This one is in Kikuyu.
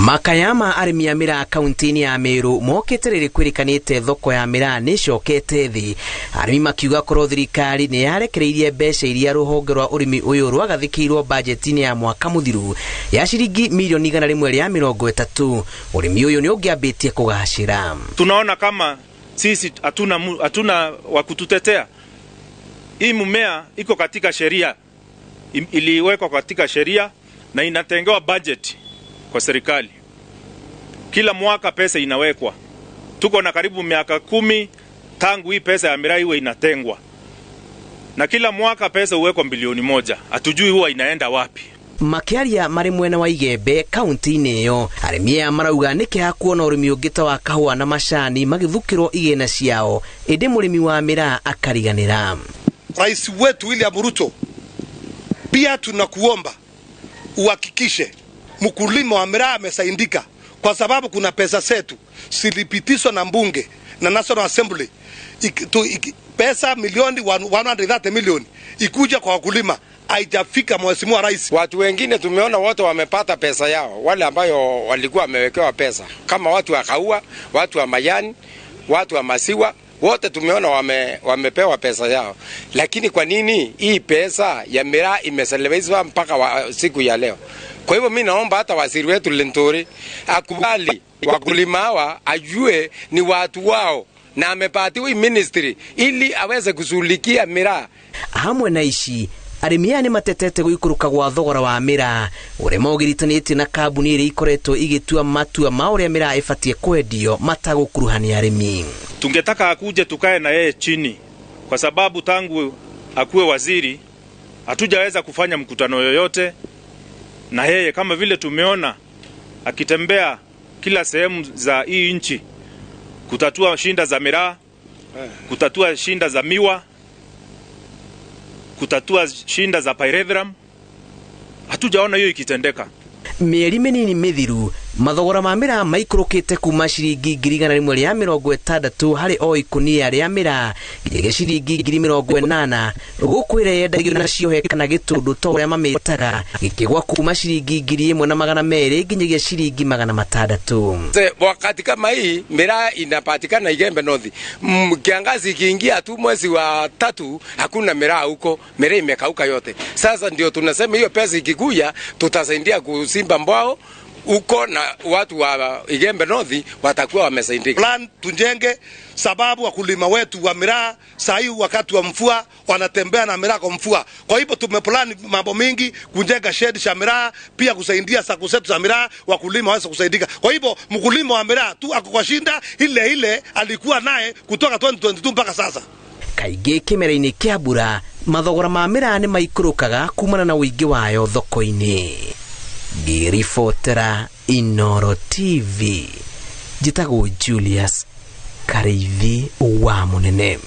Makaya ma arĩmi a mĩraa kaunti-inĩ ya Meru mokĩte rĩrĩ kwĩrĩkanĩte thoko ya mĩraa nĩĩcokete thĩ. Arĩmi makiuga korwo thirikari nĩ yarekereirie mbeca iria rũhonge rwa ũrĩmi ũyũ rwagathĩkĩirwo bajeti-inĩ ya mwaka mũthiru ya ciringi milioni 130, ũrĩmi ũyũ nĩ ũngĩambĩtie kũgacĩra. Tunaona kama sisi hatuna wa kututetea. Hii mmea iko katika sheria, iliwekwa katika sheria na inatengewa budget kwa serikali. Kila mwaka pesa inawekwa. Tuko na karibu miaka 10 tangu hii pesa ya miraa iwe inatengwa. Na kila mwaka pesa huwekwa bilioni 1. Hatujui huwa inaenda wapi. Makiaria marĩ mwena wa Igembe kaunti-inĩ ĩyo, arĩmi aya marauga nĩ kĩeha kuona ũrĩmi ũngĩ ta wa kahũa na macani magĩthukĩrwo igĩna ciao, ĩndĩ mũrĩmi wa mĩraa akariganĩra. Rais wetu William Ruto, pia tunakuomba uhakikishe mkulima wa miraa amesaidika, kwa sababu kuna pesa zetu zilipitishwa na mbunge na National Assembly, pesa milioni 130 milioni ikuja kwa wakulima, haijafika Mheshimiwa Rais. Watu wengine tumeona wote wamepata pesa yao, wale ambayo walikuwa wamewekewa pesa, kama watu wa kaua, watu wa majani, watu wa masiwa, wote tumeona wamepewa pesa yao. Lakini kwa nini hii pesa ya miraa imecheleweshwa mpaka siku ya leo? Kwa hivyo mimi naomba hata waziri wetu Linturi akubali wakulima hawa, ajue ni watu wao na amepatiwa hii ministry ili aweze kushughulikia miraa. Hamwe na ici arĩmi aya nĩ matetete gũikũrũka gwa thogora wa mĩraa ũrĩa maũgiritanĩtie na kambuni iria ikoretwo igĩtua matua ma ũrĩa mĩraa ĩbatiĩ kwendio matagũkuruhania arĩmi. Tungetaka akuje tukae na yeye chini, kwa sababu tangu akuwe waziri hatujaweza kufanya mkutano yoyote na yeye, kama vile tumeona akitembea kila sehemu za hii nchi kutatua shinda za miraa, kutatua shinda za miwa, kutatua shinda za pyrethrum. Hatujaona hiyo ikitendeka. Mĩeri mĩnini mĩthiru mathogora ma mĩraa maikũrũkĩte kuma ciringi 160,000 harĩ o ikũnia rĩa mĩraa nginyagia ciringi 80,000, gũkũ ĩrĩa yendagio na ciohe kana gĩtũndũ ta ũrĩa mamĩtaga gĩkĩgwa kuma ciringi 1,200 nginyagia ciringi 600. Wakati kama hii miraa inapatikana Igembe North, kiangazi ikiingia tu mwezi wa 3 hakuna miraa huko, miraa imekauka yote. Sasa ndio tunasema hiyo pesa ikikuja tutasaidia kusimba mbao huko na watu wa Igembe North watakuwa wamesaidika. Plan tujenge, sababu wakulima wetu wa miraa saa hii wakati wa mvua wanatembea na miraa kwa mvua. Kwa hivyo tumeplan mambo mingi, kujenga shed cha miraa, pia kusaidia sako zetu za miraa, wakulima waweze kusaidika. Kwa hivyo mkulima wa miraa tu ako kwa shinda ile ile alikuwa naye kutoka 2022 mpaka sasa. Kaingĩ kĩmera-inĩ kĩa mbura mathogora ma miraa nĩ maikũrũkaga kumana na ũingĩ wayo thoko-inĩ. Ngĩribotera Inooro TV, njĩtagwo Julius Karĩithi wa Mũnene.